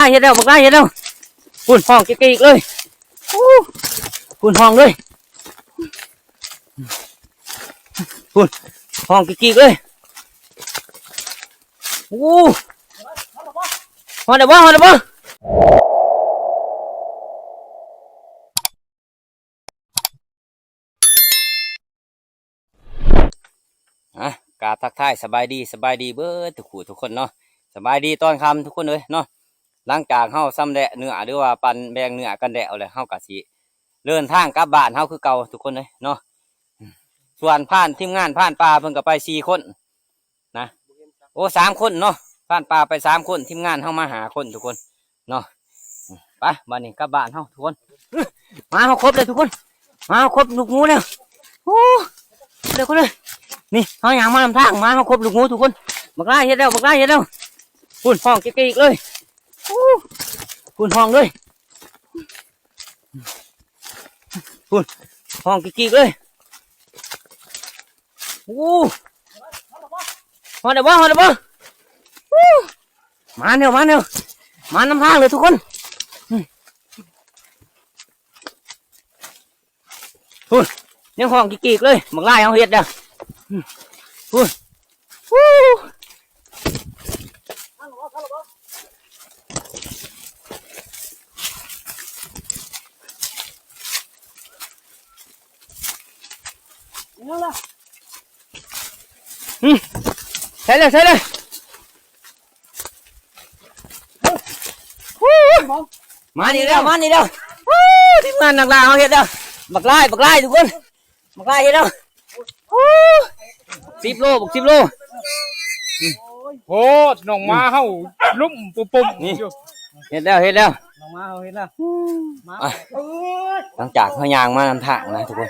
ອ້າຍເຮັດແລ້ວ ບັກອ້າຍເຮັດແລ້ວ. ພຸ້ນ ຮ້ອງກີກໆເລີຍ. ໂອ້ ພຸ້ນ ຮ້ອງເລີຍ. ພຸ້ນ ຮ້ອງກີກໆເລີຍ. ໂອ້ ຮອດແລ້ວບໍ່ ຮອດແລ້ວບໍ່? ອ່ະ ກາບທັກທາຍສະບາຍດີ ສະບາຍດີເບິດທຸກຜູ້ທຸກຄົນເນາະ. ສະບາຍດີຕອນຄ່ຳທຸກຄົນເອີຍເນາະ. ຫຼັງຈາກເຮົາຊຳແຫຼະເນື້ອ ຫຼືວ່າປັ່ນແບ່ງເນື້ອກັນແລ້ວ ແລ້ວເຮົາກໍຊິເດີນທາງກັບບ້ານເຮົາຄືເກົ່າທຸກຄົນເອີຍເນາະ. ສ່ວນພານ ທີມງານພານປ່າເພິ່ນກໍໄປສີ່ຄົນ ນະ ໂອ້ ສາມຄົນເນາະ. ພານປ່າໄປສາມຄົນ ທີມງານເຮົາມາຫ້າຄົນທຸກຄົນເນາະ. ໄປ ບາດນີ້ກັບບ້ານເຮົາທຸກຄົນ. ໝາເຮົາຄົບແລ້ວທຸກຄົນ ໝາເຮົາຄົບລູກໝູແລ້ວ. ໂອ້ ເດີຄົນເດີ ນີ້ເຮົາຍ່າງມານຳທາງ ໝາເຮົາຄົບລູກໝູທຸກຄົນ. ບັກຫຼາຍເຮັດແລ້ວ ບັກຫຼາຍເຮັດແລ້ວ. ພຸ້ນ ຮ້ອງກີກໆເລີຍ. ໂອ້ ພຸ້ນ ຮ້ອງເລີຍ. ພຸ້ນ ຮ້ອງກີກໆເລີຍ. ໂອ້ ຮອດແລ້ວບໍ່ ຮອດແລ້ວບໍ່? ໂອ້ ມາແລ້ວ ມາແລ້ວ ມານຳທາງເລີຍທຸກຄົນ. ພຸ້ນ ຍັງຮ້ອງກີກໆເລີຍ ບັກຫຼາຍເຮົາເຮັດນະ. ພຸ້ນ ອືມ ໃສ່ເລີຍ ໃສ່ເລີຍ. ມານີ້ແລ້ວ ມານີ້ແລ້ວ. ໂອ້ ທີມງານນັກລ່າເຮົາເຮັດແລ້ວ. ບັກຫຼາຍ ບັກຫຼາຍທຸກຄົນ ບັກຫຼາຍເຮັດແລ້ວ. ໂອ້ ສິບໂລ ບັກສິບໂລ. ໂອ້ ນ້ອງໝາເຮົາລຸ້ມປຸ້ມໆ ນີ້ ຢູ່ ເຮັດແລ້ວ ເຮັດແລ້ວ ນ້ອງໝາເຮົາເຮັດແລ້ວ. ມາ ອ່ະ ຫຼັງຈາກເຮົາຍ່າງມານຳທາງນະທຸກຄົນ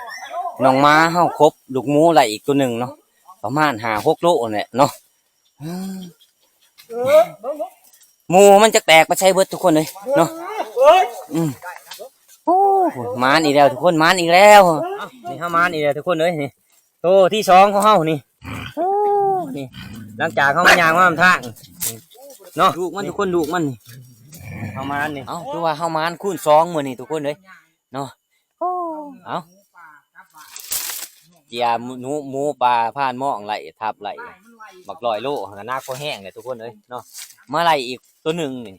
ນ້ອງໝາເຮົາຄົບລູກໝູໄດ້ອີກຕົວໜຶ່ງເນາະ ປະມານຫ້າຫົກໂລຫັ້ນແຫຼະເນາະ. ໝູມັນຈັກແຕກໄປໃສເບິດທຸກຄົນເອີຍເນາະ. ອືມ ໂອ້ ໝານອີກແລ້ວທຸກຄົນ ໝານອີກແລ້ວ. ນີ້ເຮົາໝານອີກແລ້ວທຸກຄົນເອີຍ ນີ້ໂຕທີສອງຂອງເຮົານີ້. ໂອ້ ນີ້ ຫຼັງຈາກເຮົາມາຍ່າງມານຳທາງເນາະ ລູກມັນທຸກຄົນ ລູກມັນນີ້ ເຮົາມານນີ້. ເອົ້າ ຖືວ່າເຮົາມານຄູນສອງມື້ນີ້ທຸກຄົນເອີຍເນາະ. ໂອ້ ເອົ້າ ເຈຍໝູ ໝູປ່າພານມອງໄລ່ທັບໄລ່ ບັກຮ້ອຍໂລຫັ້ນກະໜັກພໍແຮງແຫຼະທຸກຄົນເອີຍເນາະ. ມາໄລ່ອີກໂຕໜຶ່ງນີ້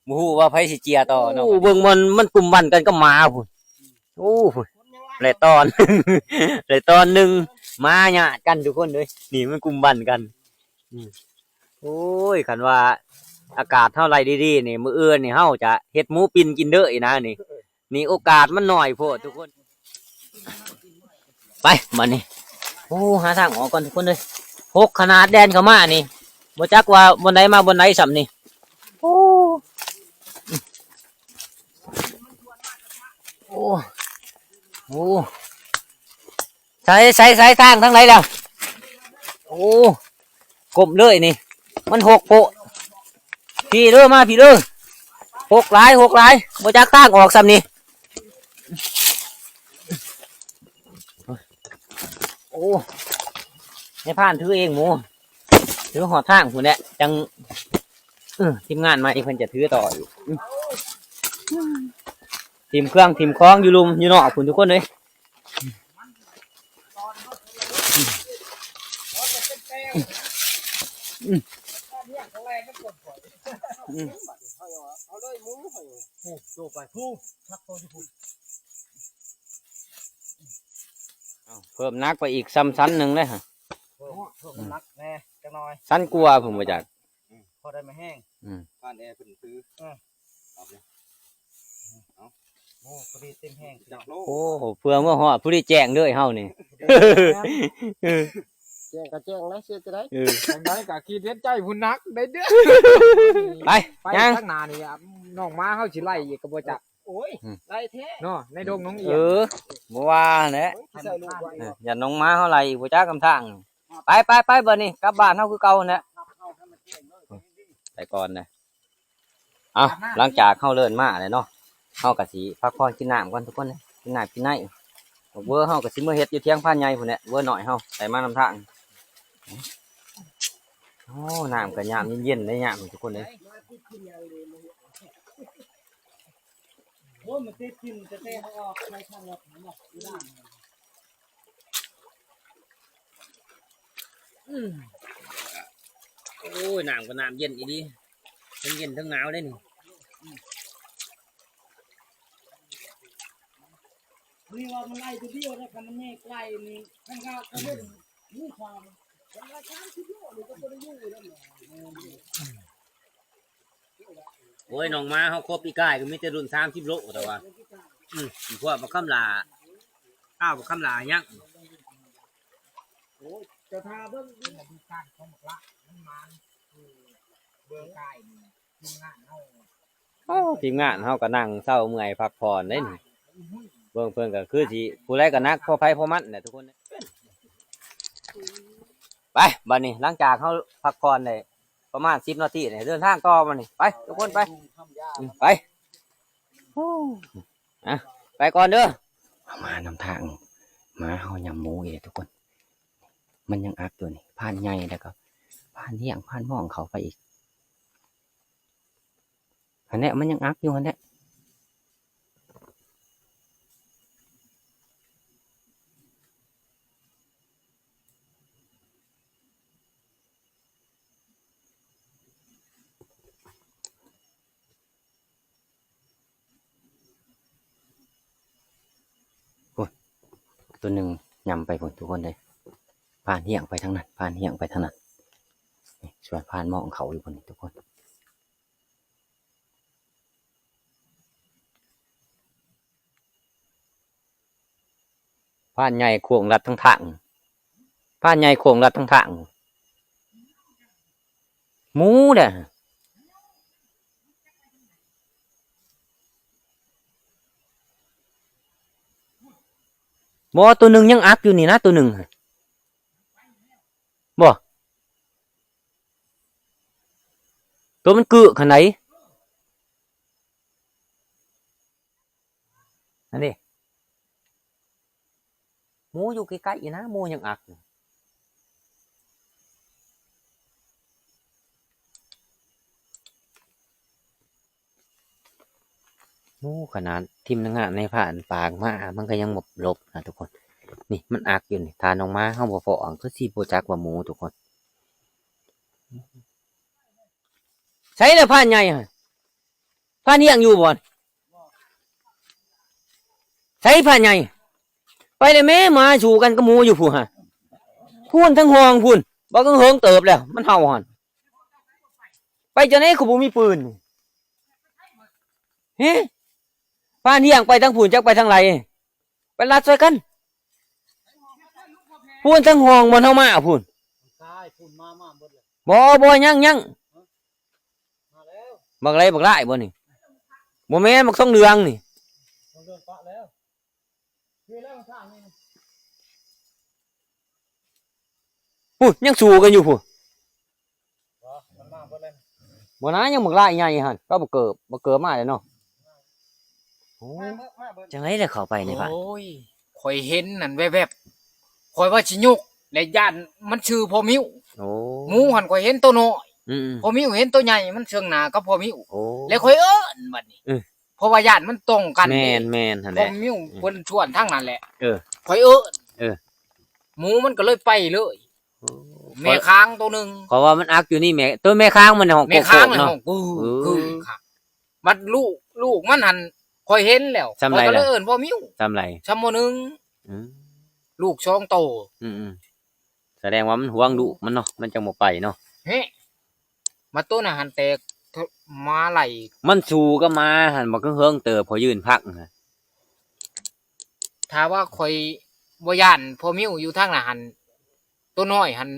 ບໍ່ຮູ້ວ່າໃຜຊິເຈຍຕໍ່ເນາະ. ໂອ້ ເບິ່ງມັນ ມັນກຸມບັນກັນກັບໝາພຸ້ນ. ໂອ້ ພຸ້ນ ໄລ່ຕອນ ໄລ່ຕອນໜຶ່ງ ໝາຍາດກັນທຸກຄົນເອີຍ. ນີ້ມັນກຸມບັນກັນ. ໂອ້ຍ ຄັນວ່າອາກາດເຮົາໄລ່ດີໆນີ້ ມື້ອື່ນນີ້ເຮົາຈະເຮັດໝູປິ່ນກິນເດີອີກນະນີ້. ນີ້ໂອກາດມັນໜ້ອຍໂພດທຸກຄົນ. ໄປ ບາດນີ້ ໂອ້ ຫາທາງອອກກ່ອນທຸກຄົນເອີຍ. ຫົກຂະໜາດແລ່ນເຂົ້າມານີ້ ບໍ່ຈັກວ່າບ່ອນໃດມາບ່ອນໃດຊ້ຳນີ້. ໂອ້ ໂອ້ ໂອ້ ໃສ ໃສ ໃສ ທາງທາງໃດແລ້ວ? ໂອ້ ກົ້ມເລີຍນີ້ ມັນຫົກໂພດ. ພີ້ເດີ ມາພີ້ເດີ. ຫົກຫຼາຍ ຫົກຫຼາຍ ບໍ່ຈັກທາງອອກຊ້ຳນີ້. ໂອ້ ນາຍພານຖືເອງໝູ ຖືຮອດທາງພຸ້ນແຫຼະ ຈັ່ງ ເອີ ທີມງານໃໝ່ເພິ່ນຈະຖືຕໍ່ອີກ. ອືມ ຖິ້ມເຄື່ອງຖິ້ມຂອງຢູ່ລຸ່ມຢູ່ນອກພຸ້ນທຸກຄົນເອີຍ. ອືມ ອືມ ເອົາ ເພີ່ມໜັກໄປອີກຊ້ຳຊັ້ນໜຶ່ງເດ້. ເພີ່ມ ເພີ່ມນ້ຳໜັກແດ່ຈັກໜ່ອຍ ຊັ້ນກວ່າພຸ້ນບໍ່ຈັກ. ພໍໄດ້ມາແຮງ ອືມ ຜ່ານແອເພິ່ນຖື ເອີ ເອົາ ໂອ້ ພໍດີເຕັມແຮງ. ໂອ້ ເພື່ອເມື່ອຮອດ ພໍດີແຈ້ງເລີຍເຮົານີ້. ແຈ້ງກໍແຈ້ງນະ ເຮັດຈັ່ງໃດ. ເອີ ຈັ່ງໃດກໍຄິດເຫັນໃຈຜູ້ໜັກໄດ້ເດີ້. ໄປ ໄປ ຍ່າງ ທາງໜ້ານີ້ ນ້ອງໝາເຮົາຊິໄລ່ອີກກໍບໍ່ຈັກ. ໂອ້ຍ ອືມ ໄລ່ແທ້ເນາະ ໃນດົງໜອງອຽງ. ເອີ ບໍ່ວ່າແຫຼະ ໃສ່ລູກໄວ້ ເອີ ຢ້ານນ້ອງໝາເຮົາໄລ່ອີກບໍ່ຈັກນຳທາງ. ໄປ ໄປ ໄປ ບາດນີ້ກັບບ້ານເຮົາຄືເກົ່າຫັ້ນແຫຼະ. ໄປກ່ອນເດີ້. ເອົ້າ ຫຼັງຈາກເຮົາເລີນມາແລ້ວເນາະ ເຮົາກໍຊິພັກຜ່ອນກິນນ້ຳກ່ອນທຸກຄົນເດີ້ ກິນນ້ຳກິນໃນ. ເວີເຮົາກໍຊິເມືອເຮັດຢູ່ຖຽງພານໃຫຍ່ພຸ້ນແຫຼະ ເວີນ້ອຍເຮົາໄດ້ມານຳທາງ. ໂອ້ ນ້ຳກໍຍາມເຢັນໆເດ້ຍາມນີ້ທຸກຄົນເອີຍ. ມາຕິດກິນຫຍັງເດ້ ມາເຮັດ ມັນຕິດກິນແຕ່ເຮົາອອກໄປທາງລັດຫັ້ນນະ ຢູ່ດ້ານ ອືມ ໂອ້ຍ ນ້ຳກໍນ້ຳເຢັນອີ່ຫຼີ ທັງເຢັນທັງໜາວເດ້ນີ້ ອືມ ນີ້ວ່າມັນໄລ່ຕົວດຽວນະ ຄັນມັນແຍກໄລ່ນີ້ ຄັນເຮົາກໍເຫັນ ນີ້ສາມ ແຕ່ວ່າສາມສິບໂລນີ້ກໍບໍ່ໄດ້ຢູ່ແລ້ວ ໂອ້ຍ ນ້ອງໝາເຮົາຄົບປີກາຍກໍມີແຕ່ລຸ້ນສາມສິບໂລ ແຕ່ວ່າ ອືມ ພວກບັກຄຳຫຼ້າ ຂ້າວບັກຄຳຫຼ້າຍັງ ໂອ້ຍ ຈະຖ້າເບິ່ງດູການຂອງບັກຫຼ້າ ມັນມານ ຄືເບິ່ງກາຍນີ້ ທີມງານເຮົາ ໂອ້ ທີມງານເຮົາກໍນັ່ງເຊົາເມື່ອຍພັກຜ່ອນເດ້ນີ້ ເບິ່ງເພິ່ນກໍຄືຊິ ຜູ້ໃດກໍໜັກພໍໃຜພໍມັນແຫຼະທຸກຄົນ ໄປ ບັດນີ້ ຫຼັງຈາກເຮົາພັກຜ່ອນໄດ້ ປະມານສິບນາທີນີ້ ເດີນທາງຕໍ່ບັດນີ້ ໄປ ທຸກຄົນໄປ ອືມ ໄປ ໂອ້ ອ່ະ ໄປກ່ອນເດີ ເຮົາມານຳທາງ ໝາເຮົາຫຍ້ຳໝູອີກແລ້ວທຸກຄົນ ມັນຍັງອັກຢູ່ນີ້ ພານໃຫຍ່ ແລ້ວກໍພານຫ້ຽງ ພານມອງເຂົ້າໄປອີກ ຫັ້ນແຫຼະ ມັນຍັງອັກຢູ່ຫັ້ນແຫຼະ ໂອ້ຍ ຕົວໜຶ່ງຫຍ້ຳໄປພຸ້ນທຸກຄົນເອີຍ ພານຫ້ຽງໄປທາງນັ້ນ ພານຫ້ຽງໄປທາງນັ້ນ ນີ້ ສ່ວນພານມອງເຂົ້າຢູ່ພຸ້ນນີ້ທຸກຄົນ. ພານໃຫຍ່ໂຄ້ງລັດທາງທາງ ພານໃຫຍ່ໂຄ້ງລັດທາງທາງ ໝູເດ້ ບໍ່ ຕົວໜຶ່ງຍັງອັກຢູ່ນີ້ນະ ຕົວໜຶ່ງ ບໍ່ ຕົວມັນກຶກຫັ້ນໃດ ອັນນີ້ ໝູຢູ່ໃກ້ໆ ນະ ໝູຍັງອັກຢູ່. ໂອ້ ຂະໜາດທີມງານນາຍພານປາກມາ ມັນກໍຍັງບໍ່ຫຼົບນະທຸກຄົນ. ນີ້ມັນອັກຢູ່ນີ້ ຖ້ານ້ອງໝາເຮົາບໍ່ຟ້ອງ ຄືຊິບໍ່ຈັກວ່າໝູທຸກຄົນ. ໃສລະພານໃຫຍ່ຫັ້ນ? ພານລ້ຽງຢູ່ບໍ່? ໃສພານໃຫຍ່? ໄປແລ້ວແມ້ ໝາສູ້ກັນກັບໝູຢູ່ພຸ້ນຫັ້ນ ພຸ້ນທາງຫ້ອງພຸ້ນ ບັກເຫິງເຕີບແລ້ວ ມັນເຫົ່າຫັ້ນ. ໄປຈັ່ງໃດຄືບໍ່ມີປືນ? ເຮ ພານລ້ຽງໄປທາງພຸ້ນ ຈັກໄປທາງໃດ ໄປລັດຊ່ອຍກັນ ພຸ້ນທາງຫ້ອງບ່ອນເຮົາມາພຸ້ນ. ບໍ່ ບໍ່ ຍັງ ຍັງ ມາແລ້ວ ບັກໃດ ບັກຫຼ້າຍບໍ່ນີ້? ບໍ່ແມ່ນ ບັກທອງເຫຼືອງນີ້ ທອງເຫຼືອງປະແລ້ວ ພຸ້ນ ຍັງສູ້ກັນຢູ່ພຸ້ນ. ບໍ່ນະ ຍັງບັກຫຼ້າຍໃຫຍ່ຫັ້ນ ກໍບັກເກີບ ບັກເກີບມາແລ້ວເນາະ. ໂອ້ ຈັ່ງໃດລະເຂົ້າໄປນີ້ພະ? ໂອ້ຍ ຂ້ອຍເຫັນນັ້ນແວບໆ ຂ້ອຍວ່າຊິຍົກ ແລະຢ້ານມັນຊື່ພໍ່ມິ້ວ. ໂອ້ ໝູຫັ້ນຂ້ອຍເຫັນໂຕນ້ອຍ ອືມໆ ພໍ່ມິ້ວເຫັນໂຕໃຫຍ່ ມັນເຊິ່ງໜ້າກັບພໍ່ມິ້ວ. ໂອ້ ແລະຂ້ອຍເອີ້ນບັດນີ້ ເອີ ເພາະວ່າຢ້ານມັນຕົງກັນ. ແມ່ນໆ ຫັ້ນແຫຼະ ພໍ່ມິ້ວເພິ່ນຊວນທາງນັ້ນແຫຼະ ເອີ ຂ້ອຍເອີ້ນ ເອີ ໝູມັນກໍເລີຍໄປເລີຍ. ໂອ້ ແມ່ຄ້າງໂຕໜຶ່ງ ເພາະວ່າມັນອັກຢູ່ນີ້ແມ່ ໂຕແມ່ຄ້າງມັນຫ້ອງ ແມ່ຄ້າງ ໂກກໆ ເນາະ ຫ້ອງ ເອີ ຄື ຄື ຄັກ. ບັດລູກ ລູກມັນຫັ້ນ ຂ້ອຍເຫັນແລ້ວ ສ່ຳໃດ ຂ້ອຍກໍເລີຍເອີ້ນພໍ່ມິ້ວ. ສ່ຳໃດ? ສ່ຳໝໍໜຶ່ງ ອືມ ລູກສອງໂຕ. ອືມໆ ສະແດງວ່າມັນຫວງລູກມັນເນາະ ມັນຈັ່ງບໍ່ໄປເນາະ. ເຮ ມາໂຕນະຫັ້ນແຕກ ມາໄລ່ ມັນສູ້ກັບໝາຫັ້ນ ບັກເຫິງເຕີບ ພໍຢືນພັກນະ. ຖ້າວ່າຂ້ອຍບໍ່ຢ້ານພໍ່ມິ້ວຢູ່ທາງນະຫັ້ນ ໂຕນ້ອຍຫັ້ນ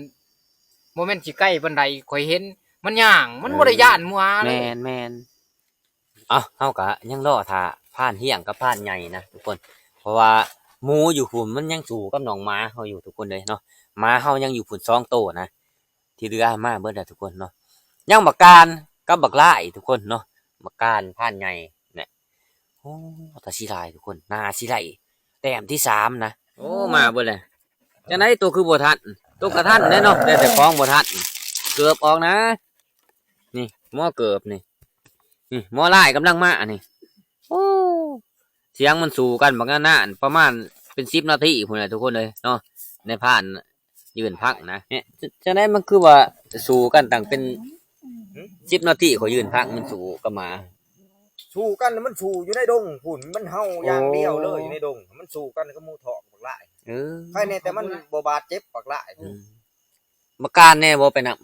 ບໍ່ແມ່ນຊິໃກ້ປານໃດ ຂ້ອຍເຫັນມັນຍ່າງ ມັນ ເອີ ບໍ່ໄດ້ຢ້ານໝູເລີຍ. ແມ່ນໆ ເອົ້າ ເຮົາກະຍັງລໍຖ້າພານຫ້ຽງກັບພານໃຫຍ່ນະທຸກຄົນ ເພາະວ່າໝູຢູ່ພຸ້ນມັນຍັງສູ້ກັບນ້ອງໝາເຮົາຢູ່ທຸກຄົນເອີຍເນາະ. ໝາເຮົາຍັງຢູ່ພຸ້ນສອງໂຕນະ ທີ່ເຫຼືອມາເບິດແລ້ວທຸກຄົນເນາະ. ຍັງບັກການກັບບັກຫຼ້າຍທຸກຄົນເນາະ ບັກການພານໃຫຍ່ນະ. ໂອ້ ຕາຊິຫຼາຍທຸກຄົນ ໜ້າຊິໄດ້ແຕ້ມທີສາມນະ. ໂອ້ ມາເບິດແລ້ວ. ຈັ່ງໃດ ໂຕຄືບໍ່ທັນ? ໂຕກະທັນແດ່ເນາະ ແຕ່ເຈົ້າຂອງບໍ່ທັນ. ເກີບອອກນະ ນີ້ໝໍເກີບນີ້ ນີ້ໝໍລາຍກຳລັງມານີ້. ໂອ້ ສຽງມັນສູ້ກັນບັກນານໆ ປະມານເປັນສິບນາທີພຸ້ນແຫຼະທຸກຄົນເອີຍເນາະ ນາຍພານຍື່ນຜັກນະ. ຈັ່ງໃດມັນຄືວ່າສູ້ກັນຕັ້ງເປັນສິບນາທີ ຂ້ອຍຍື່ນຜັກ ມັນສູ້ກັບໝາ? ສູ້ກັນ ມັນສູ້ຢູ່ໃນດົງພຸ້ນ ມັນເຫົ່າຢ່າງດຽວເລີຍ ໂອ້ ຢູ່ໃນດົງ ມັນສູ້ກັນກັບໝູທອກບັກຫຼາຍ. ເອີ ໃຄແນ່ແຕ່ມັນບໍ່ບາດເຈັບບັກຫຼາຍ. ອືມ ບັກການແນ່ບໍ່ໄປນຳ?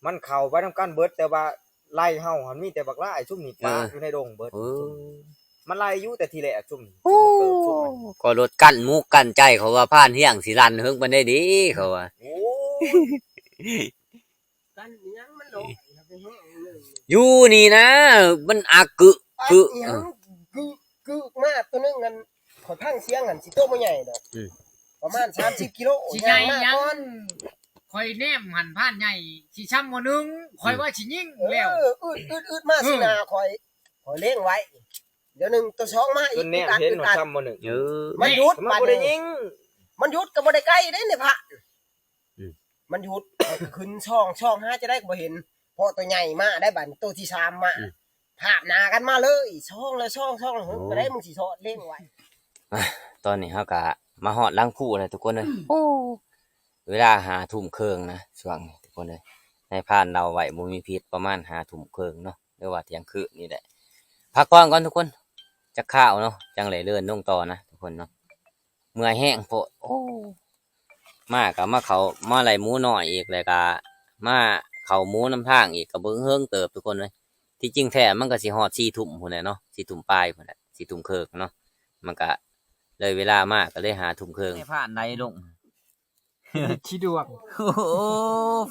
ມັນເຂົ້າໄປນຳກັນເບິດ ແຕ່ວ່າໄລ່ເຮົາຫັ້ນມີແຕ່ບັກຫຼາຍ ຊຸມນີ້ປາກ ເອີ ຢູ່ໃນດົງເບິດ. ເອີ ມັນໄລ່ຢູ່ແຕ່ທີແລກ ຊຸມນີ້ ໂອ້ ຊຸມນີ້ ກໍລົດກັ້ນໝູກກັ້ນໃຈ ເຂົາວ່າພານຮຽງຊິລັ່ນເຫິງປານໃດເດ ເຂົາວ່າ. ໂອ້ຍ ກັນອີຫຍັງ ມັນໂດດ ຢູ່ນີ້ນະ ມັນອາກຶກ ອາ ກຶກ ອີຫຍັງ ເອີ ກຶກ ກຶກມາໂຕໜຶ່ງ ອັນ ຂ້ອຍຟັງສຽງຫັ້ນ ຊິໂຕບໍ່ໃຫຍ່ດອກ ອືມ ປະມານສາມສິບກິໂລ ຊິໃຫຍ່ຫຍັງ ຂ້ອຍແນມຫັ້ນພານໃຫຍ່ ຊິຊ້ຳໝໍ້ໜຶ່ງ ຂ້ອຍ ອືມ ວ່າຊິຍິງແລ້ວ ເອີ ອືດໆໆ ມາ ເອີ ຊີ້ໜ້າຂ້ອຍ ຂ້ອຍເລັງໄວ້ ດຽວໜຶ່ງ ໂຕສອງມາອີກ ຈົນແນມເຫັນວ່າຊ້ຳໝໍ້ໜຶ່ງ ເອີ ມັນຢຸດ ມັນບໍ່ໄດ້ຍິງ ມັນຢຸດກໍບໍ່ໄດ້ໄກເດ້ໃນພະ ອືມ ມັນຢຸດ ເອີ ຂຶ້ນຊ່ອງ ຊ່ອງຫາຈະໄດ້ກໍບໍ່ເຫັນ ເພາະໂຕໃຫຍ່ມາໄດ້ ບາດນີ້ໂຕທີສາມມາ ອືມ ພາບໜ້າກັນມາເລີຍ ຊ່ອງລະຊ່ອງ ຊ່ອງລະຫົກ ໂອ້ ກໍໄດ້ ມຶງຊິຊອດເລັງໄວ້. ອາ ຕອນນີ້ເຮົາກໍມາຮອດຫຼັງພູແລ້ວທຸກຄົນເອີຍ ໂອ້ ເວລາຫ້າທຸ່ມເຄິ່ງນະ ຊ່ວງນີ້ທຸກຄົນເອີຍ ນາຍພານເລົ່າໄວ້ບໍ່ມີຜິດ ປະມານຫ້າທຸ່ມເຄິ່ງເນາະ ຫຼືວ່າທ່ຽງຄືນນີ້ແຫຼະ ພັກຜ່ອນກ່ອນທຸກຄົນ ຈັກຄາວເນາະ ຈັ່ງໄດ້ເດີນລົງຕໍ່ນະທຸກຄົນເນາະ. ເມື່ອຍແຮງໂພດ ໂອ້ ມາກໍມາເຂົ້າ ມາໄລ່ໝູນ້ອຍອີກ ແລ້ວກໍມາເຂົ້າໝູນຳທາງອີກ ກໍເບິ່ງເຫິງເຕີບທຸກຄົນເອີຍ. ທີ່ຈິງແທ້ມັນກໍຊິຮອດສີ່ທຸ່ມພຸ້ນແຫຼະເນາະ ສີ່ທຸ່ມປາຍພຸ້ນແຫຼະ ສີ່ທຸ່ມເຄິ່ງເນາະ ມັນກໍເລີຍເວລາມາ ກໍເລີຍຫ້າທຸ່ມເຄິ່ງ ໃນພານໃດລົງ ຂີ້ດວງ ໂອ້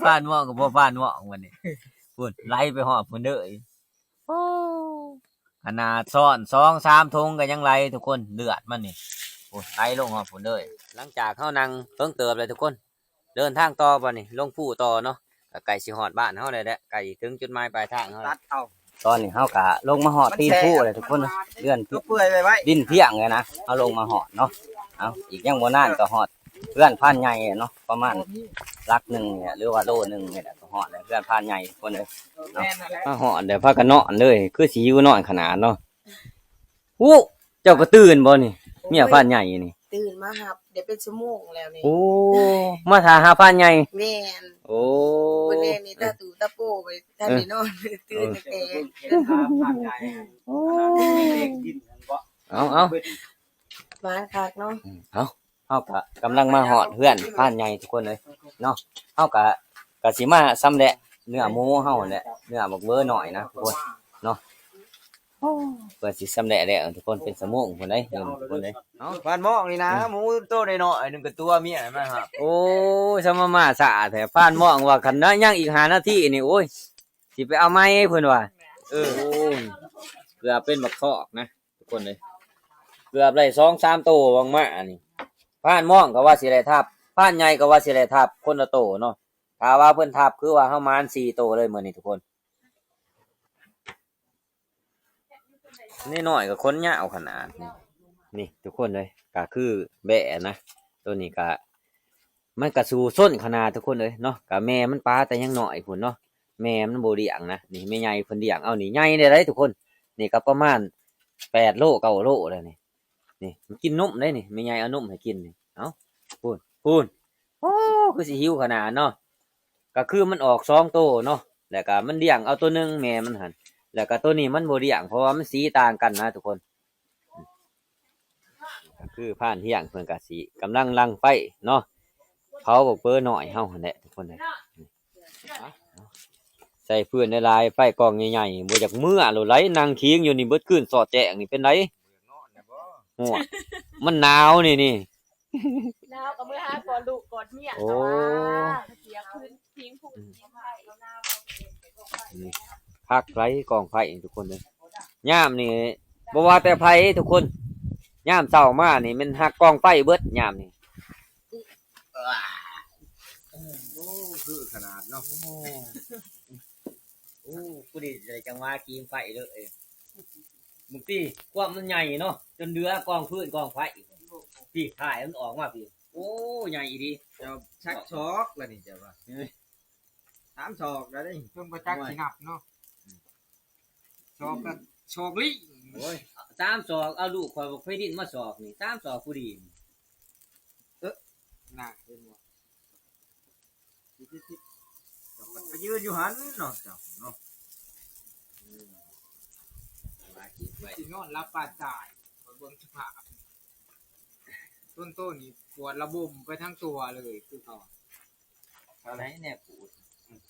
ພານໝ້ອງກໍບໍ່ພານໝ້ອງບັດນີ້ ພຸ້ນ ໄຫຼໄປຮອດພຸ້ນເດີ. ໂອ້ ຂະໜາດຊ້ອນສອງສາມຖົງກໍຍັງໄຫຼທຸກຄົນ ເລືອດມັນນີ້ ໂອ້ ໄຫຼລົງຮອດພຸ້ນເລີຍ. ຫຼັງຈາກເຮົານັ່ງເຖິງເຕີບແລ້ວທຸກຄົນ ເດີນທາງຕໍ່ບັດນີ້ ລົງພູຕໍ່ເນາະ ກໍໃກ້ຊິຮອດບ້ານເຮົາແລ້ວແຫຼະ ໃກ້ເຖິງຈຸດໝາຍປາຍທາງເຮົາແລ້ວ ຕອນນີ້ເຮົາກໍລົງມາຮອດຕີນພູແລ້ວທຸກຄົນ ເຮືອນ ເປືອຍໄວໆ ດິນພຽງເລີຍນະ ເຮົາລົງມາຮອດເນາະ. ເອົາ ອີກຍັງບໍ່ນານກໍຮອດເຮືອນພານໃຫຍ່ເນາະ ປະມານຫຼັກໜຶ່ງນີ້ແຫຼະ ຫຼືວ່າໂລໜຶ່ງນີ້ແຫຼະ ກໍຮອດແລ້ວເຮືອນພານໃຫຍ່ທຸກຄົນເອີຍເນາະ. ມາຮອດແລ້ວພາກັນນອນເລີຍ ຄືຊິຫິວນອນຂະໜາດເນາະ. ໂອ້ ເຈົ້າກໍຕື່ນບໍ່ນີ້ ເມຍພານໃຫຍ່ນີ້? ຕື່ນມາຮັບ ໄດ້ເປັນຊົ່ວໂມງແລ້ວນີ້. ໂອ້ ມາຖ້າຫາພານໃຫຍ່? ແມ່ນ. ໂອ້ ເພິ່ນແນມນີ້ຕາຕູຕາໂປໄວ້ ທັນໄດ້ນອນ ເອີ ຕື່ນແຕ່ ໂອ້ ເອົາໆ ມາຄັກເນາະ. ເອົາ ເຮົາກໍກຳລັງມາຮອດເຮືອນພານໃຫຍ່ທຸກຄົນເອີຍເນາະ. ເຮົາກໍ ກໍຊິມາຊຳແຫຼະເນື້ອໝູເຮົາແຫຼະ ເນື້ອບັກເບີນ້ອຍນະທຸກຄົນເນາະ. ໂອ້ ເພິ່ນຊິຊຳແຫຼະແລ້ວທຸກຄົນ ເປັນຊົ່ວໂມງພຸ້ນເດ້ທຸກຄົນເດ້. ເອົ້າ ພານໝ້ອງນີ້ນະ ອືມ ໝູໂຕນ້ອຍໆ ໜຶ່ງກໍຕົວເມຍມາຫາ. ໂອ້ຍ ສະມາມາຊ້າແທ້ ພານໝ້ອງວ່າຄັນນະ ຍັງອີກຫ້ານາທີນີ້ ໂອ້ຍ ຊິໄປເອົາໃໝ່ເພິ່ນວ່າ. ເອີ ໂອ້ຍ ເກືອບເປັນບັກຄອກນະ ທຸກຄົນເອີຍ ເກືອບໄດ້ສອງສາມໂຕຫວ່າງມານີ້. ພານໝ້ອງກໍວ່າຊິໄດ້ທັບ ພານໃຫຍ່ກໍວ່າຊິໄດ້ທັບ ຄົນລະໂຕເນາະ. ຖ້າວ່າເພິ່ນທັບ ຄືວ່າເຮົາໝານສີ່ໂຕເລີຍມື້ນີ້ທຸກຄົນ. ນ້ອຍໆກໍຂົນຍາວຂະໜາດນີ້ ນີ້ທຸກຄົນເອີຍ ກໍຄືແບ້ນະ ໂຕນີ້ກໍ ມັນກະສູ້ຊົນຂະໜາດທຸກຄົນເອີຍເນາະ. ກະແມ່ມັນປາແຕ່ຍັງນ້ອຍພຸ້ນເນາະ ແມ່ມັນບໍ່ລ້ຽງນະ. ນີ້ແມ່ໃຫຍ່ເພິ່ນລ້ຽງເອົານີ້ ໃຫຍ່ໄດ້ໄດ໋ທຸກຄົນ. ນີ້ກະປະມານແປດໂລເກົ້າໂລແລ້ວນີ້. ນີ້ມັນກິນນົມໄດ໋ນີ້ ແມ່ໃຫຍ່ເອົານົມໃຫ້ກິນນີ້. ເອົ້າ ພຸ້ນ ພຸ້ນ ໂອ້ ຄືຊິຫິວຂະໜາດເນາະ. ກະຄືມັນອອກສອງໂຕເນາະ ແລ້ວກະມັນລ້ຽງເອົາໂຕໜຶ່ງແມ່ມັນຫັ້ນ ແລ້ວກະໂຕນີ້ມັນບໍ່ລ້ຽງ ເພາະວ່າມັນສີຕ່າງກັນນະທຸກຄົນ. ກໍຄືພານຮຽງເພິ່ນກໍຊິກຳລັງດັງໄຟເນາະ ເຜົາບັກເບີນ້ອຍເຮົາຫັ້ນແຫຼະທຸກຄົນເອີຍ. ໃສ່ຟືນຫຼາຍໆ ໄຟກອງໃຫຍ່ໆ ບໍ່ຢາກເມືອໂລດໄດ໋ ນັ່ງຂີງຢູ່ນີ້ເບິດຄືນສອດແຈ້ງນີ້ເປັນໃດ? ໂອ້ຍ ມັນໜາວນີ້ ນີ້ ໜາວກໍເມືອຫາກອດລູກກອດເມຍ ໂອ້ ເສຍພື້ນພິງພູນພິງໄພ ອືມ ພັກໄຫຼກອງໄຟທຸກຄົນເອີຍ. ຍາມນີ້ບໍ່ວ່າແຕ່ໃຜທຸກຄົນ ຍາມເຊົ້າມານີ້ແມ່ນຮັກກອງໄຟເບິດຍາມນີ້. ໂອ້ ຄືຂະໜາດເນາະ. ໂອ້ ຜູ້ນີ້ໄດ້ຈັງຫວະກິນໄຟເລີຍ. ບາງທີຄວາມມັນໃຫຍ່ເນາະ ຈົນເຫຼືອກອງຟືນກອງໄຟ. ພີ້ ຖ່າຍມັນອອກມາພີ້. ໂອ້ ໃຫຍ່ອີ່ຫຼີ. ເຈົ້າສັກສອກລະນີ້ ເຈົ້າວ່າ ເອີ ສາມສອກລະເດ້. ເພິ່ນບໍ່ຈັກຊິນັບເນາະ. ສອກກໍສອກລີ້. ໂອ້ຍ ສາມສອກ ເອົາລູກຂ້ອຍບັກໄພລິນມາສອກນີ້ ສາມສອກຜູ້ດີນີ້. ເອີ ນະ ເຫັນບໍ່? ໄປຢືນຢູ່ຫັ້ນເນາະ ເຈົ້າເນາະ. ເອີ ວ່າຊິໄປ ຊິນອນຫຼັບປານຕາຍ ຂ້ອຍເບິ່ງສະພາບ ຕົ້ນໂຕນີ້ປວດລະບົມໄປທັງຕົວເລີຍ ຄືເຂົາ ເອົາໄດແນວຂູດ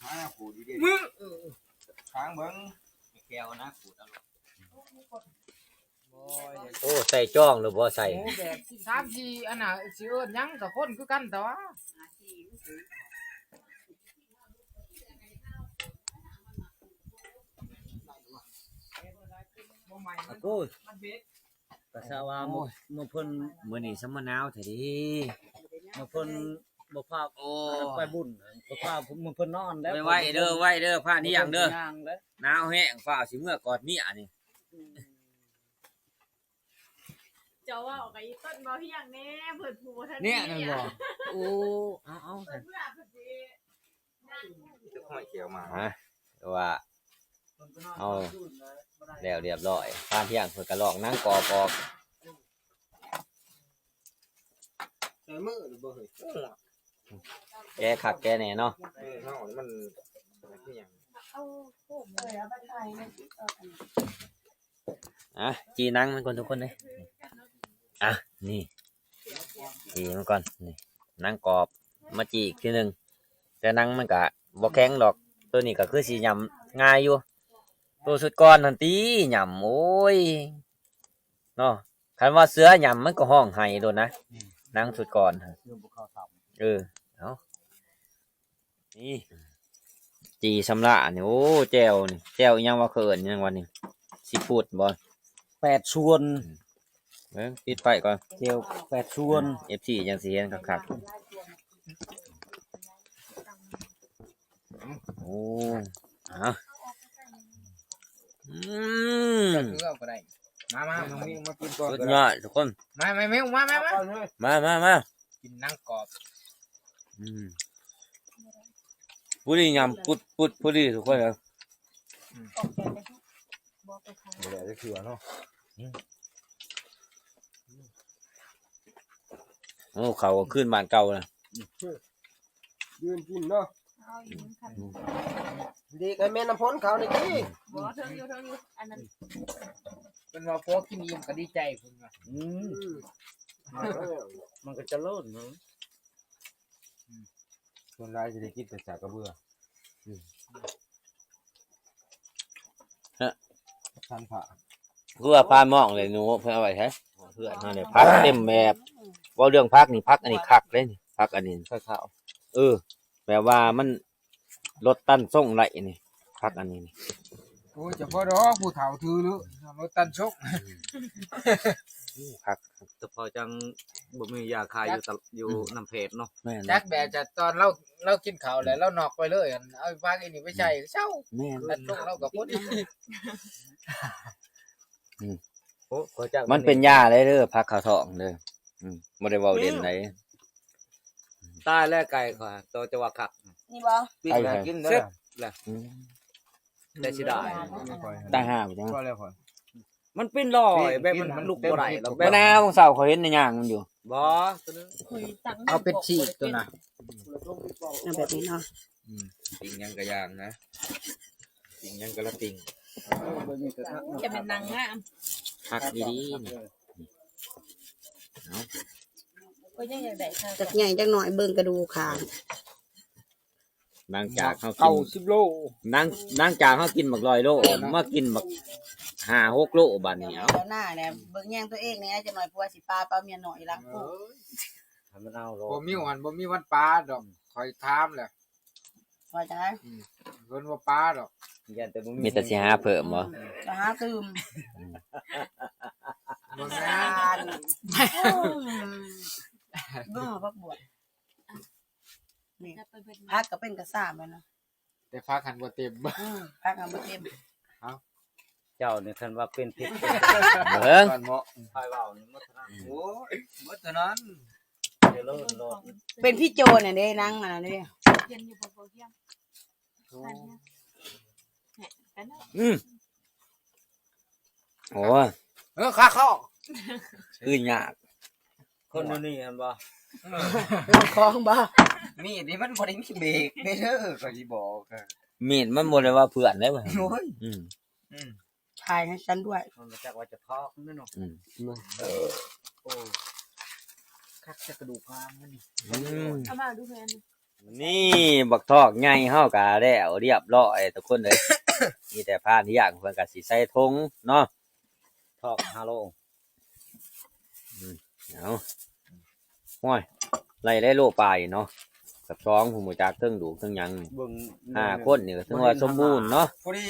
ຫາແນວຂູດຢູ່ເດ ມື້ ເອີ ທາງເບິ່ງ ແກ້ວນະ ຂູດເອົາໂລດ. ໂອ້ ໃສ່ຈອງຫຼືບໍ່ໃສ່? ໂອ້ ແບບສາມສີ່ອັນນ່ະ ຊິເອີ້ນຫຍັງກໍຄົນຄືກັນແຕ່ວ່າ ໂອ້ຍ ກະຊະວ່າ ໂອ້ຍ ມື້ ມື້ເພິ່ນ ມື້ນີ້ສະມາໜາວແທ້ເດ ມື້ເພິ່ນບໍ່ພາ ໂອ້ຍ ໄປບຸນ ບໍ່ພາ ມື້ເພິ່ນນອນແລ້ວ ໄວໆເດີ ໄວເດີ ພານຫຍັງເດີ ຫນາວແຮງ ຟ້າວຊິເມືອກອດເມຍນີ້. ເຈົ້າເວົ້າກັບອີຕົ້ນເບົາຮຽງແດ່ ເພິ່ນຜູ້ບໍ່ທັນ ເນຍ ເມຍ ນັ້ນບໍ່? ໂອ້ ເອົາໆ ເພິ່ນເມື່ອເພິ່ນຊິ ຈະຫ້ອຍແກ້ວມາ ຮະ ວ່າເຮົາແລ້ວລຽບລ້ອຍ ພານຮຽງເພິ່ນກະລອກໜັງກອບອອກ ໃສ່ມືຫຼືບໍ່ເຮີ້ຍ? ເອີ ແກະຄັກແກະແນ່ເນາະ ເອີ ເຮົາມັນ ອາ ຈີ່ໜັງມັນກ່ອນທຸກຄົນເດີ ອາ ນີ້ ຈີ່ມັນກ່ອນ ນີ້ ໜັງກອບ ມາຈີ່ອີກທີໜຶ່ງ ແຕ່ໜັງມັນກະບໍ່ແຂງດອກ ໂຕນີ້ກະຄືຊິຫຍ້ຳງ່າຍຢູ່ ໂຕຊຸດກ່ອນຫັ້ນຕິຫຍ້ຳ ໂອ້ຍ ເນາະ ຄັນວ່າເສືອຫຍ້ຳມັນກໍຮ້ອງໄຫ້ໂລດນະ ໜັງຊຸດກ່ອນ ເອີ ເອົາ ນີ້ ຈີ່ຊຳລະນີ້ ໂອ້ ແຈ່ວນີ້ ແຈ່ວອີ່ຫຍັງວະ ເຂົາເອີ້ນຫຍັງວະນີ້ ຊີຟູດບໍ່? ແປດສ່ວນ ເບິ່ງ ປິດໄຟກ່ອນ ແຈ່ວແປດສ່ວນ ເອັຟຊີ ຈັ່ງຊິເຫັນຄັກໆ ໂອ້ ເອົາ ອືມ ເອົາກໍໄດ້ ມາ ມາ ນ້ອງມິວມາກິນກ່ອນ ສຸດຍອດທຸກຄົນ ມາ ມາ ມິວ ມາ ມາ ມາ ມາ ມາ ມາ ກິນໜັງກອບ ອືມ ພໍດີຫຍ້ຳປຸດໆ ພໍດີທຸກຄົນເອີຍ ອືມ ບໍ່ໄດ້ຈັກເທື່ອເນາະ ອືມ ໂອ້ ເຂົ້າຄືນບ້ານເກົ່ານະ ຢືນກິນເນາະ ເອົາອີກ ອືມ ດີກໃຫ້ແມ່ນ້ຳພົນເຂົານີ້ຕິ ບໍ່ ເທິງຢູ່ ເທິງຢູ່ ອັນນັ້ນ ເພິ່ນວ່າພໍກິນອີ່ມກໍດີໃຈເພິ່ນວ່າ ອືມ ມັນກໍຈະເລີນເນາະ ອືມ ສ່ວນຫຼາຍຊິໄດ້ກິນແຕ່ສາກກະເບືອ ອືມ ຮະ ທັນພະ ຄືວ່າພາມອງເລີຍໜູ ເພິ່ນເອົາໄວ້ໃສ? ເຮືອນເຮົານີ້ຜັກເຕັມແບບ ເວົ້າເລື່ອງຜັກນີ້ ຜັກອັນນີ້ຄັກເດ້ນີ້ ຜັກອັນນີ້ ໄຂ່ຂາວ ເອີ ແບບວ່າມັນລົດຕັນຊົງໄດ້ນີ້ ຜັກອັນນີ້ນີ້ ໂອ້ຍ ຈະພໍດອກ ຜູ້ເຖົ້າຖືເລີຍ ລົດຕັນຊົງ ຜັກ ສະເພາະຈັ່ງບໍ່ມີຢາຂາຍຢູ່ຕະ ຢູ່ນຳເພດເນາະ ແມ່ນ ຈັກແບບຈະຕອນລາວ ລາວກິນເຂົ້າແລ້ວລາວນອກໄປເລີຍ ອັນເອົາຜັກອັນນີ້ໄປໃສ່ເຊົາ ແມ່ນ ຕັນຊົງລາວກໍພໍດີ ອືມ ໂອ້ ມັນເປັນຢາເລີຍເດີ ຜັກເຂົ້າທ້ອງເດີ ອືມ ບໍ່ໄດ້ເວົ້າເລ່ນໃດ ຕາຍແລ້ວໄກ່ຂ້ອຍ ໂຕຈະວ່າຄັກ ນີ້ບໍ່? ປີ້ງ ໄກ່ ກິນເດີ ແຊບແຫຼະ ອືມ ແຕ່ເສຍດາຍ ຕາຍຫ່າໄປຈັງ ມັນເປັນລອຍ ແບບມັນລຸກບໍ່ໄດ້ແລ້ວ ແບບ ບໍ່ນາ ມື້ເຊົ້າຂ້ອຍເຫັນໃນຍ່າງມັນຢູ່ ບໍ່ ເອົາເປັນຊີກໂຕນະ ເອົາແບບນີ້ເນາະ ອືມ ປີ້ງຫຍັງກະຢ່າງນະ ປີ້ງຫຍັງກະລະປີ້ງ ຈະເປັນໜັງງາມ ຄັກດີໆ ເອົາ ກໍຍັງຢາກໄດ້ ຈັກໃຫຍ່ຈັກນ້ອຍ ເບິ່ງກະດູກຂາງ ຫຼັງຈາກເຮົາກິນ ເກົ້າສິບໂລ ຫຼັງ ຫຼັງຈາກເຮົາກິນບັກຮ້ອຍໂລ ມາກິນບັກຫ້າຫົກໂລບາດນີ້ ເອົາ ເຈົ້າໜ້າແຫຼະ ເບິ່ງແຍງຕົວເອງແດ່ ຈັກໜ້ອຍຜົວຊິປາເອົາເມຍນ້ອຍອີ່ຫຼັງ ເອີຍ ໃຫ້ມັນເອົາໂລດ ບໍ່ມີອັນ ບໍ່ມີວັນປາດອກ ຂ້ອຍຖາມແລ້ວ ວ່າຈັ່ງໃດ? ອືມ ເພິ່ນບໍ່ປາດອກ ຢ້ານແຕ່ບໍ່ມີ ມີແຕ່ຊິຫາເພີ່ມບໍ່? ຈະຫາຕື່ມ ອືມ ບໍ່ແມ່ນ ເບິ່ງເອົາຜັກບວບ ນີ້ ຜັກກໍເປັນກະຊາມແມ່ນນະ ແຕ່ຜັກຫັ້ນບໍ່ເຕັມ ອືມ ຜັກຫັ້ນບໍ່ເຕັມ ເອົ້າ ເຈົ້ານີ້ຄັນວ່າເປັນພິດ ເບິ່ງ ກ່ອນເໝາະ ໃຜເວົ້ານີ້ໝົດເທົ່ານັ້ນ ໂອ້ຍ ໝົດເທົ່ານັ້ນ ເປັນພິດໂຈນຫັ້ນເດ້ ນາງອັນນັ້ນເດ້ ເຫັນຢູ່ບໍ່ ບໍ່ຮຽງ ໂອ້ ອືມ ໂອ້ຍ ເອີ ຄາຄໍ ຄືຍາກ ຄົນຢູ່ນີ້ຫັ້ນບໍ່ ຂອງບໍ່ ມີດນີ້ມັນບໍ່ໄດ້ມີເບຣກເດ້ ເດີ ຂ້ອຍຊິບອກ ມີດມັນບໍ່ໄດ້ວ່າເພື່ອນເດ້ ໂອ້ຍ ອືມ ອືມ ຖ່າຍໃຫ້ສັນດ້ວຍ ມັນບໍ່ຈັກວ່າຈະຖອກມັນເນາະ ອືມ ເອີ ໂອ້ ຄັກແຕ່ກະດູກງາມມັນນີ້ ອືມ ເອົາມາດູແມ່ນ ນີ້ບັກທອກໃຫຍ່ເຮົາກະແລ້ວລຽບລ້ອຍທຸກຄົນເອີຍ ມີແຕ່ພານທີ່ຍ່າງເພິ່ນກະຊິໃສ່ຖົງເນາະ ທອກຫ້າໂລ ອືມ ເອົາ ໂອ້ຍ ໄລ່ໄດ້ໂລປາຍເນາະ ກັບສອງຜູ້ບໍ່ຈັກເທິງດູກເທິງຫຍັງນີ້ ເບິ່ງຫ້າຄົນນີ້ກໍຖືວ່າສົມບູນເນາະ ພໍດີ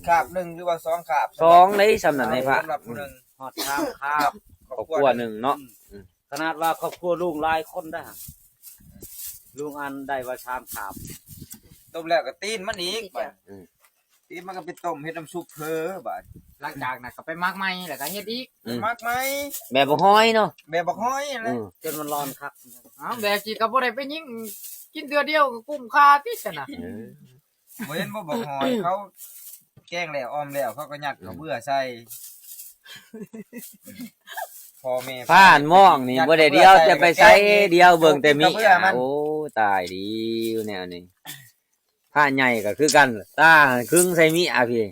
ຄາບໜຶ່ງ ຫຼືວ່າສອງຄາບ ສອງເດ້ ສ່ຳນັ້ນໃຫ້ພະ ສຳລັບຜູ້ໜຶ່ງ ຮອດສາມຄາບ ຄອບຄົວໜຶ່ງເນາະ ອືມ ຂະໜາດວ່າຄອບຄົວລຸງຫຼາຍຄົນໄດ໋ ລຸງອັນໄດ້ວ່າສາມຄາບ ຕົ້ມແລ້ວກໍຕີນມັນອີກ ອືມ ຕີນມັນກໍໄປຕົ້ມເຮັດນ້ຳຊຸບເຜີບາດ ຫຼັງຈາກນັ້ນກໍໄປໝັກໃໝ່ ແລ້ວກໍເຮັດອີກ ອືມ ໝັກໃໝ່ ແບບບໍ່ຫອຍເນາະ ແບບບໍ່ຫອຍນັ້ນແຫຼະ ອືມ ຈົນມັນຮ້ອນຄັກ ເອົ້າ ແບບຊີ້ກໍບໍ່ໄດ້ໄປຍິງ ກິນເທື່ອດຽວກໍກຸ້ມຄ່າຕິຊັ້ນນະ ເອີ ບໍ່ເຫັນບໍ່ ບັກຫອຍເຂົາແກງແລ້ວ ອ່ອມແລ້ວ ເຂົາກໍຍັດເຂົ້າເບືອໃສ່ ອືມ ພໍ່ແມ່ ພານມອງນີ້ບໍ່ໄດ້ດຽວແຕ່ໄປໃສ ດຽວເບິ່ງແຕ່ມີດ ໂອ້ ຕາຍດີຢູ່ແນວນີ້ ພານໃຫຍ່ກໍຄືກັນ ຕາຄຶງໃສ່ມີດອະພີ້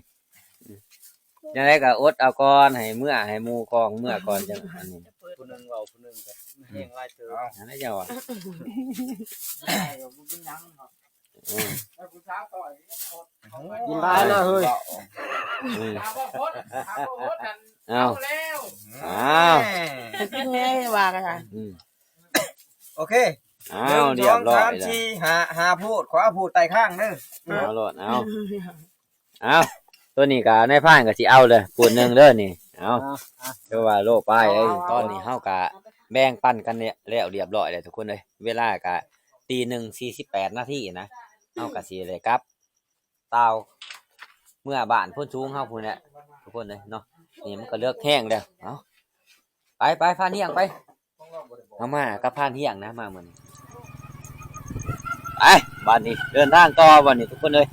ຈັ່ງໃດກໍອົດເອົາກ່ອນ ໃຫ້ເມືອ ໃຫ້ໝູ່ຄອງເມືອກ່ອນ ຈັ່ງອັນນີ້ ຜູ້ໜຶ່ງເວົ້າຜູ້ໜຶ່ງກໍແຮງຫຼາຍເຕີບ ເອົ້າ ອັນນັ້ນເຈົ້າວ່າ ບໍ່ເປັນຫຍັງເນາະ ອືມ ກິນຫຼາຍແລ້ວເຮີ້ຍ ອືມ ເອົາ ເອົາ ເຮັດກິນແດ່ວ່າກັນ ອືມ ໂອເຄ ເອົາ ໜຶ່ງ ລຽບຮ້ອຍ ສອງ ສາມ ສີ່ ຫ້າ ຫ້າພູດ ຂໍເອົາພູດໃຕ້ຄາງເດີ ເອົາໂລດ ເອົາ ເອົາ ໂຕນີ້ກໍນາຍພານກໍຊິເອົາເດີ ພູດໜຶ່ງເດີນີ້ ເອົາ ເອົາ ຖືວ່າໂລປາຍເອີຍ ຕອນນີ້ເຮົາກໍແບ່ງປັນກັນແລ້ວລຽບຮ້ອຍແລ້ວທຸກຄົນເອີຍ ເວລາກໍຕີໜຶ່ງສີ່ສິບແປດນາທີນະ ເຮົາກໍຊິໄດ້ກັບຕ່າວເມືອບ້ານໂພນສູງເຮົາພຸ້ນແຫຼະ ທຸກຄົນເອີຍເນາະ ນີ້ມັນກໍເລິກແຮງແລ້ວ ເອົາ ໄປໆ ພານຮຽງໄປ ເຮົາມາກັບພານຮຽງນະ ມາມື້ນີ້ ໄປ ບາດນີ້ເດີນທາງຕໍ່ ບາດນີ້ທຸກຄົນເອີຍ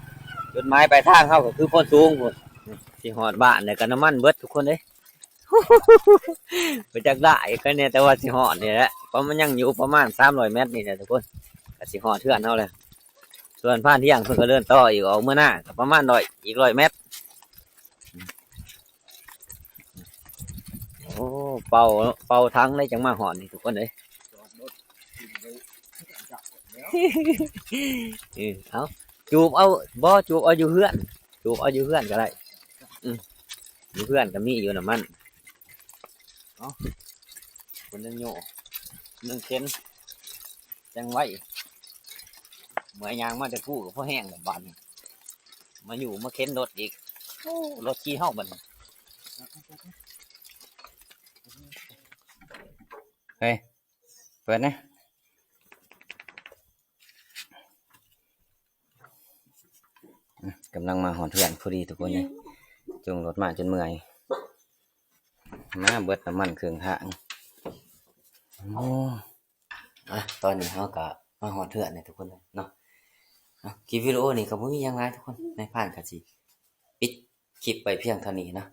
ຈຸດໝາຍປາຍທາງເຮົາກໍຄືໂພນສູງພຸ້ນ ຊິຮອດບ້ານແລ້ວກໍນ້ຳມັນເບິດທຸກຄົນເອີຍ ໄປຈັກໄດ້ໃຄແດ່ ແຕ່ວ່າຊິຮອດນີ້ແຫຼະ ເພາະມັນຍັງຢູ່ປະມານສາມຮ້ອຍແມັດນີ້ແຫຼະທຸກຄົນ ກໍຊິຮອດເຮືອນເຮົາແລ້ວ ສ່ວນພານຮຽງເພິ່ນກໍເດີນຕໍ່ອີກ ອອກເມືອນາກໍປະມານຮ້ອຍ ອີກຮ້ອຍແມັດ ໂອ້ ເປົ່າ ເປົ່າຖັງໄດ້ຈັ່ງມາຮອດນີ້ທຸກຄົນເອີຍ ເອີ ເອົາ ຈູບເອົາ ບໍ່ ຈູບເອົາຢູ່ເຮືອນ ຈູບເອົາຢູ່ເຮືອນກໍໄດ້ ອືມ ຢູ່ເຮືອນກໍມີຢູ່ນ້ຳມັນ ເອົາ ຄົນໜຶ່ງໂຍ ໜຶ່ງເຂັນ ຈັ່ງໄວ ເມື່ອຍຍ່າງມາແຕ່ພູກໍພໍແຮງແລ້ວບາດນີ້ ມາຢູ່ມາເຂັນລົດອີກ ໂອ້ ລົດຂີ່ເຮົາບັດນີ້ ເຮີ້ຍ ເປີດແດ່ ອືມ ກຳລັງມາຮອດເຮືອນພໍດີທຸກຄົນເອີຍ ຈູງລົດມາຈົນເມື່ອຍ ມາເບິດນ້ຳມັນເຄິ່ງທາງ ໂອ້ ອ່ະ ຕອນນີ້ເຮົາກໍມາຮອດເຮືອນແລ້ວທຸກຄົນເອີຍເນາະ ອ່ະ ຄລິບວິດີໂອນີ້ກໍບໍ່ມີຫຍັງຫຼາຍທຸກຄົນ ນາຍພານກໍຊິປິດຄລິບໄວ້ພຽງເທົ່ານີ້ເນາະ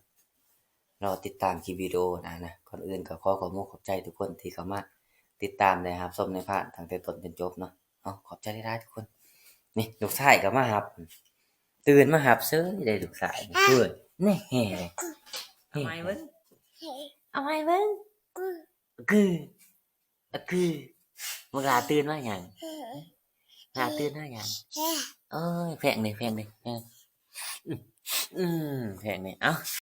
ລໍຕິດຕາມຄລິບວິດີໂອໜ້ານະ ກ່ອນອື່ນກໍຂໍຂອບອົກຂອບໃຈທຸກຄົນທີ່ເຂົ້າມາຕິດຕາມ ແລະ ຮັບຊົມນາຍພານຕັ້ງແຕ່ຕົ້ນຈົນຈົບເນາະ ເອົາ ຂອບໃຈຫຼາຍໆທຸກຄົນ ນີ້ລູກຊາຍກໍມາຮັບ ຕື່ນມາຮັບເສີຍເດ້ລູກຊາຍ ເອີຍ ນີ້ ເອົາໃໝ່ເບິ່ງ ເອົາໃໝ່ເບິ່ງ ອະກື ອະກື ບັກຫຼ້າຕື່ນມາຫຍັງ ຫຼ້າຕື່ນມາຫຍັງ ໂອ້ຍ ແພງເດ້ ແພງເດ້ ອືມ ແພງນີ້ ເອົ້າ